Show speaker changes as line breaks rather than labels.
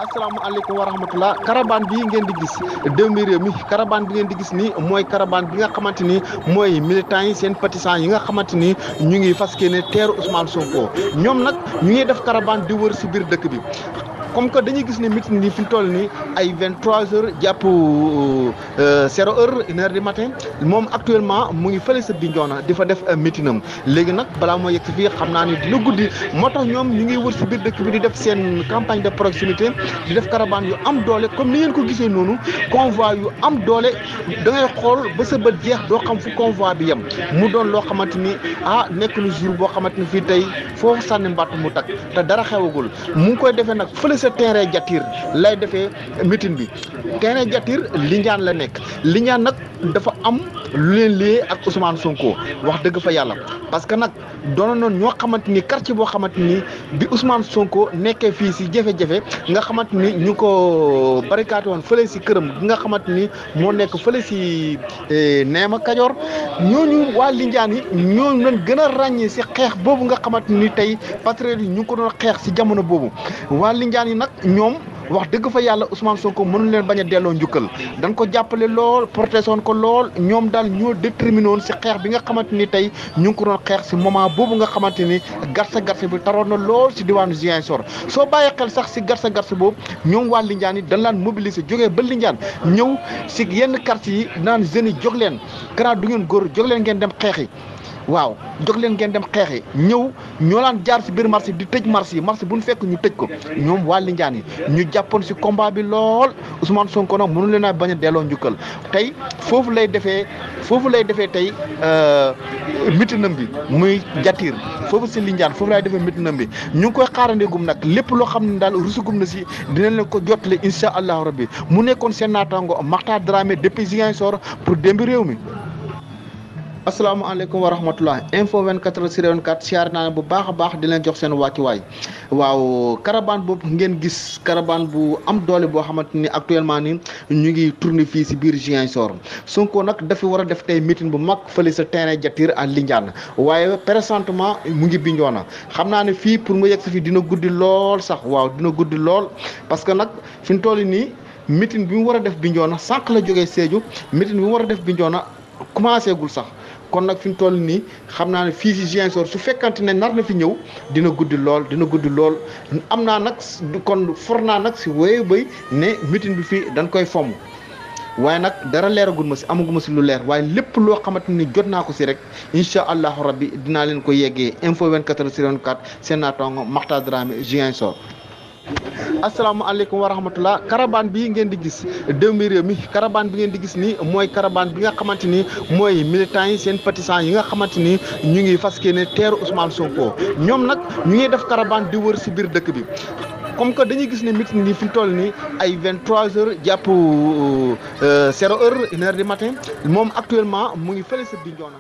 asalaamaaleykum wa rahmatulah caravane bii ngeen di gis doomi réew mi caravane bi ngeen di gis ni mooy caravane bi nga xamante ni mooy militants yi seen partisans yi nga xamante ni ñu ngi fas yéene teeru Ousmane Sonko ñoom nag ñu ngi def caravane di wër si biir dëkk bi. comme que dañuy gis ne meeting yi fi mu toll nii ay 23h jàpp 0h 1h du matin moom actuellement mu ngi fële sa Bignona di fa def meeting am léegi nag balaa moo yegg si fii xam naa ne dina guddi moo tax ñoom ñu ngi wër si biir dëkk bi di def seen campagne de proximité di def caravane yu am doole comme ni ngeen ko gisee noonu convoi yu am doole da ngay xool ba sa bët jeex doo xam fu convoi bi yem mu doon loo xamante ni nekk lu jour boo xamante ni fii tey foofu sànni mbatt mu takk te dara xewagul mu ngi koy defee nag fële sa terrain Jatiir lay defee meeting bi terrain Jatiir Lindiane la nekk Lindiane nag dafa am lu leen liyee ak Ousmane Sonko wax dëgg fa yàlla parce que nag doonoon noonu ñoo xamante ni quartier boo xamante ni bi Ousmane Sonko nekkee fii si jafe-jafe nga xamante ni ñu ko barricade woon fële si këram gi nga xamante ni moo nekk fële si Neema Kajoor ñooñu waa Lindiane yi ñooñu leen gën a ràññee si xeex boobu nga xamante ni tey patriote yi ñu ngi ko doon xeex si jamono boobu waa Lindiane yi nag ñoom wax dëgg fa yàlla Ousmane Sonko mënuñ leen bañ a delloo njukkal dañ ko jàppale lool protéger woon ko lool ñoom daal ñoo déterminé woon si xeex bi nga xamante ni tey ñu ngi ko doon xeex si moment boobu nga xamante ni garsa bi taroon na lool si diwaanu Ziguinchor soo bàyyi xel sax si garsa boobu ñoom waa Lindiane yi dañ laan mobiliser jógee ba Lindiane ñëw si yenn quartier yi naan jeunes yi jóg leen gannaaw du ngeen góor jóg leen ngeen dem xeexi waaw jóg leen ngeen dem xeexi ñëw ñoo laan jaar si biir marché di tëj marché bu ñu fekk ñu tëj ko ñoom waa Lindiane yi ñu jàppoon si combat bi lool Ousmane Sonko nag mënu leen a bañ a delloo njukkal tey foofu lay defee tey mitinam bi muy Jatiir foofu si Lindiane foofu lay defee mitinam bi ñu ngi koy xaarandeegum nag lépp loo xam ne daal rusugum na si dinañ leen ko jottale incha allahu rabbi mu nekkoon seen naataango Makhtar Dramé depuis Ziguinchor pour Dembi Réew mi. asalaamaaleykum wa rahmatulah info 24/24 siyaar naa bu baax a baax di leen jox seen wàccuwaay waaw caravane boobu ngeen gis caravane bu am doole boo xamante ni actuellement ni ñu ngi tourné fii si biir Ziguinchor Sonko nag dafa war a def tey meeting bu mag fële sa terrain Jatiir à Lindiane waaye présentement mu ngi Bignona xam naa ne fii pour mu yegg si fii dina guddi lool sax waaw dina guddi lool parce que nag fi mu toll nii meeting bi mu war a def Bignona sànq la jógee Sédhiou meeting bi mu war a def Bignona commencé gul sax. kon nag fi mu toll nii xam naa ne fii si Ziguinchor su fekkante ne nar na fi ñëw dina guddi lool am naa nag kon for naa nag si wéyu bay ne meeting bi fii dañ koy fomm waaye nag dara leeragul ma si amaguma si lu leer waaye lépp loo xamante ni jot naa ko si rek incha allahu rabbi dinaa leen ko yeggee info 24/24 seen naataango Makhtar Dramé Ziguinchor. asalaamaaleykum wa rahmatulah caravane bii ngeen di gis doomi réew mi caravane bi ngeen di gis nii mooy caravane bi nga xamante ni mooy militants yi seen partisans yi nga xamante ni ñu ngi fas yéene teeru Ousmane Sonko ñoom nag ñu ngi def caravane di wër si biir dëkk bi. comme que dañuy gis ne meeting yi fi mu toll nii ay 23h jàpp 0h 1h du matin moom actuellement mu ngi fële sa Bignona